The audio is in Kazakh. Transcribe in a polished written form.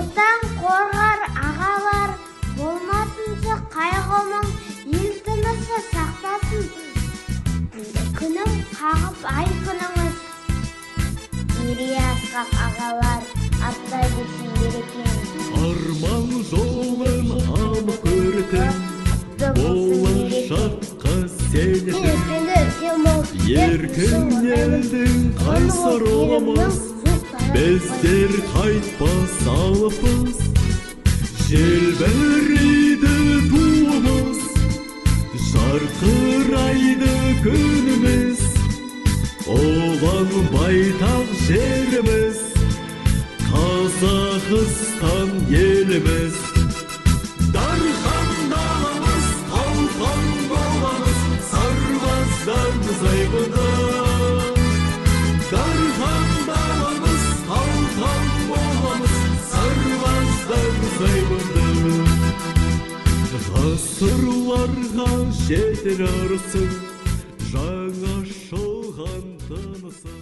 Отан қорғар ағалар, болмасыншы қайғы мұң, ел тынысы сақтасын, күнім қағып ай күніңіз. Мерей асқақ ағалар, арта берсін берекең. Арман жолын анық көретін, Құтты болсын мерекең. болашаққа сенетін, Ертеңді мол еркін елдің қайсар ұлымыз, біздер қайтпас алыппыз. Желбірейді туымыз, жарқырайды күніміз, ұлан байтақ жеріміз, Қазақстан еліміз. Дархан даламыз, қалқан боламыз, сарбаздарымыз айбынды. Дархан даламыз, қалқан боламыз, сарбаздарымыз айбынды. Ғасырларға жетер ырысы, жаңа ашылған тынысы.